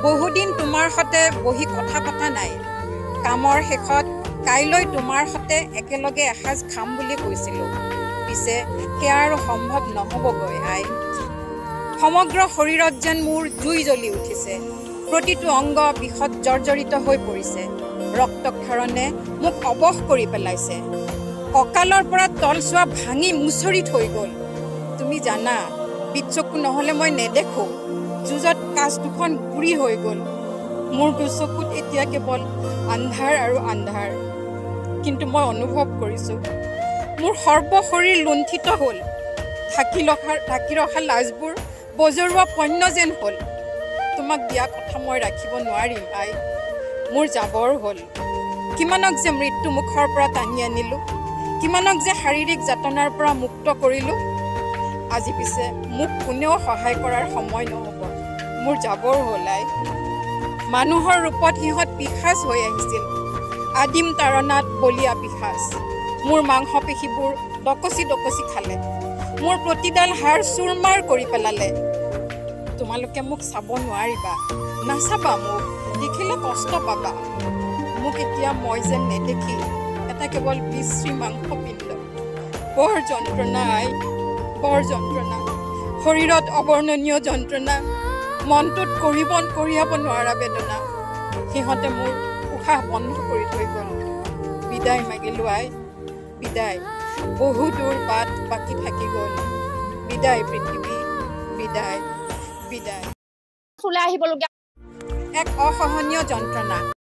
বহুদিন তোমাৰ সতে বহি কথা পতা নাই। কামৰ শেষত কাইলৈ তোমাৰ সতে একেলগে এসাঁজ খাম বুলি কৈছিলোঁ, পিছে সেয়া আৰু সম্ভৱ নহ'বগৈ আই। সমগ্ৰ শৰীৰত যেন মোৰ জুই জ্বলি উঠিছে। প্ৰতিটো অংগ বিষত জৰ্জৰিত হৈ পৰিছে। ৰক্তক্ষৰণে মোক অৱশ কৰি পেলাইছে। কঁকালৰ পৰা তলচোৱা ভাঙি মুচৰি থৈ গ'ল। তুমি জানা, বিচকু নহ'লে মই নেদেখোঁ। যুঁজত কাঁচ দুখন গুৰি হৈ গ'ল। মোৰ দুচকুত এতিয়া কেৱল আন্ধাৰ আৰু আন্ধাৰ। কিন্তু মই অনুভৱ কৰিছোঁ মোৰ সৰ্বশৰীৰ লুণ্ঠিত হ'ল। ঢাকি ৰখা লাজবোৰ বজৰুৱা পণ্য যেন হ'ল। তোমাক দিয়া কথা মই ৰাখিব নোৱাৰিম আই, মোৰ যাবৰ হ'ল। কিমানক যে মৃত্যু মুখৰ পৰা টানি আনিলোঁ, কিমানক যে শাৰীৰিক যাতনাৰ পৰা মুক্ত কৰিলোঁ। আজি পিছে মোক কোনেও সহায় কৰাৰ সময় নহ'ব। মোৰ যাবৰ হ'ল আই। মানুহৰ ৰূপত সিহঁত পিশাচ হৈ আহিছিল, আদিম তাৰণাত বলীয়া পিশাচ। মোৰ মাংসপেশীবোৰ দকচি দকচি খালে, মোৰ প্ৰতিডাল হাড় চুৰমাৰ কৰি পেলালে। তোমালোকে মোক চাব নোৱাৰিবা, নাচাবা মোক, দেখিলে কষ্ট পাবা। মোক এতিয়া মই যেন নেদেখি এটা কেৱল বিশ্ৰী মাংসপিণ্ড। বৰ যন্ত্ৰণা আই, বৰ যন্ত্ৰণা। শৰীৰত অবৰ্ণনীয় যন্ত্ৰণা, মনটোত কঢ়িয়াব নোৱাৰা বেদনা। সিহঁতে মোৰ উশাহ বন্ধ কৰি থৈ গ'ল। বিদায় মাগিলোঁ আই, বিদায়। বহু দূৰ বাট বাকী থাকি গ'ল। বিদায় পৃথিৱী, বিদায়, বিদায়। ওলাই আহিবলগীয়া এক অসহনীয় যন্ত্ৰণা।